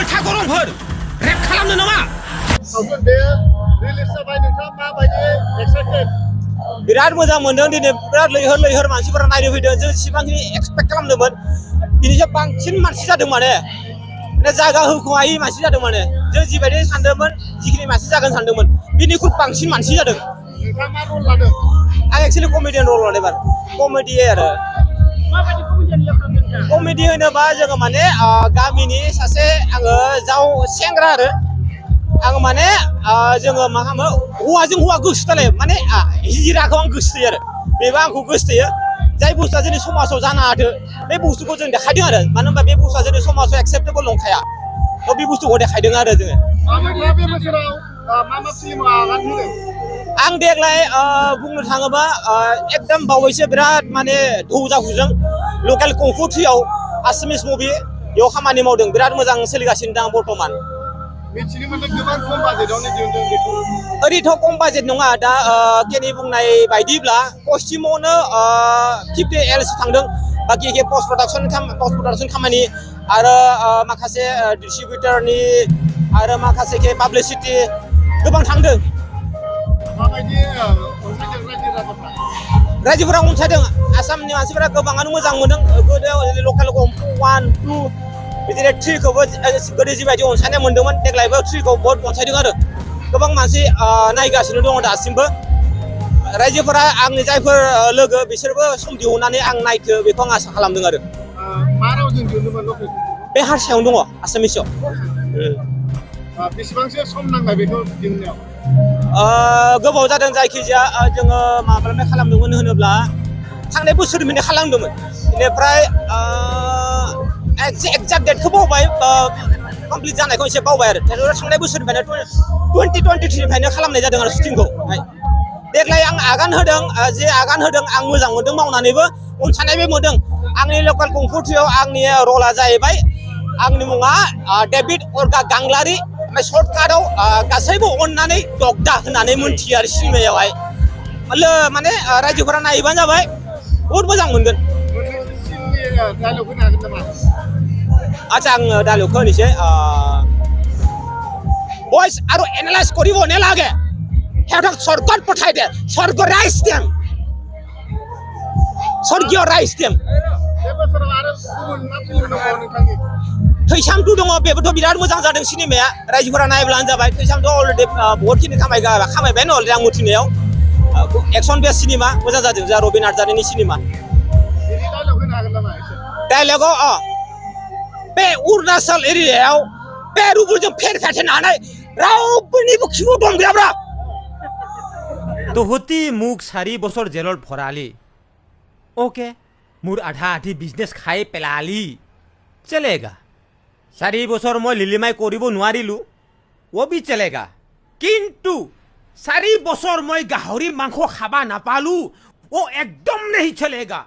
खलथा गरमफोर rape खालामनो नामा सावथुन बे रिलिज जाबाय नोंथाङा माबायदि एक्साइटेड बिराद मोजां मोनदों दिनै बिराद लैहोर मानसिफोरा नायनो फैदों जों जेसेबांखिनि एक्सपेक्ट खालामदोंमोन बिनिसाय बांसिन मानसि जादों माने जायगा होख'हायि मानसि जादों माने जों जिबायदि सानदोंमोन जिखिनि मानसि जागोन सानदोंमोन बिनिख्रुइ बांसिन मानसि जादों नोंथाङा मा रल लादों आं एक्चुअलि कमेडियान रल लादों एबार कमेडि आरो माबायदि कमेडियान खालामदों कमेडि होनोबा जोङो माने गामिनि सासे आङो सेंग्रा आरो आं माने जोङो मा खालामो हौवाजों हौवा गोसोथालायो माने हिजिराखौ आं गोसोथोयो आरो बेबो आंखौ गोसोथोयो जाय बुस्थुआ जोंनि समाजाव जानो हाथो बे बुस्थुखौ जों देखायदों आरो मानो होनबा बे बुस्थुआ जोंनि समाजाव एक्सेप्टेबल नंखाया थ' बे बुस्थुखौ देखायदों आरो जोङो नोंथाङा बे बोसोराव मा फिल्माव आगान होदों आं देग्लाय बुंनो थाङोबा एकदम बावैसो बिराद माने धौ जाहुजों लकेल कंफु थ्रियाव आसामिस मुभि बेयाव खामानि मावदों बिराद मोजां सोलिगासिनो दं बर्थमान मिथिनो मोनदों गोबां खम बाजेटावनो दिहुनदों बेखौ ओरैथ' खम बाजेट नङा दा केनि बुंनाय बायदिब्ला कस्टिमावनो 50 एलसो थांदों बाखि पस्ट प्रडाक्सन खामानि आरो माखासे डिस्ट्रिबिउटरनि आरो माखासे पाब्लिसिटि गोबां थांदों माबायदि अनसायदों रायजोफोरा अनसायदों आसामनि मानसिफोरा गोबाङानो मोजां मोनदों गोदो लकेल कम्पु 1, 2 बिदिनो 3खौबो गोदो जिबायदि अनसायनाय मोन्दोंमोन देग्लायबो 3खौ बहुत अनसायदों आरो गोबां मानसि नायगासिनो दङ दासिमबो रायजोफोरा आंनि जायफोर लोगो बिसोरबो सम दिहुननानै आं नायथो बेखौ आं आसा खालामदों आरो मा रावजों दिहुनदोंमोन लकेल बे हारसायावनो दङ आसामिसाव बेसेबांसो सम नांबाय बेखौ दिहुननायाव गोबाव जादों जायखिजाया जोङो माब्लानिफ्राय खालामदोंमोन होनोब्ला थांनाय बोसोरनिफ्रायनो खालामदोंमोन बेनिफ्राय एक्जाक्ट डेटखौ बावबाय कमप्लिट जानायखौ एसे बावबाय आरो थांनाय बोसोरनिफ्रायनो 2023निफ्रायनो खालामनाय जादों आरो शुटिंखौ देग्लाय आं आगान होदों आं मोजां मोनदों मावनानैबो अनसायनायबो मोनदों आंनि लकेल कंफु थ्रियाव आंनि रला जाहैबाय आंनि मुङा डेभिड अर्गा गांग्लारि ओमफ्राय सर्टकाटआव गासैबो अननानै दगदा होननानै मोनथियो आरो सिनेमायावहाय माने रायजोफोरा नायबानो जाबाय बहुद मोजां मोनगोन আচ্ছা আং ডায়লগखौ होनोसै বয়স আৰু এনালাইজ কৰিব নালাগে সিহঁতক স্বৰ্গত পঠাই দে স্বৰ্গ ৰাইজ দিম স্বৰ্গীয় ৰাইজ দিম थैसाम 2 दङ बेबोथ' बिराद मोजां जादों सिनेमाया रायजोफोरा नायब्लानो जाबाय थैसामथ' अलरेडि बहुतखिनि खामायबायानो अलरेडि आं मिथिनायाव एक्सन बेस सिनेमा मोजां जादों जा रबिन नार्जारिनि सिनेमा डायलगाव बे अरुणाचल एरियायाव बे रुबुलजों फेरफेरनो हानाय रावबोनिबो खिबु दं गैयाब्रा तहती मुख 4 বছর জেলৰ ভৰালি ओके মোৰ আধা আধি বিজনেছ খাই পেলালি চলেগা 4 বছৰ মই লিলিমাই কৰিব নোৱাৰিলো ও বি চলেগা কিন্তু 4 বছৰ মই গাহৰি মাংস খাবা নাপালো ও একদম নেহি চলেগা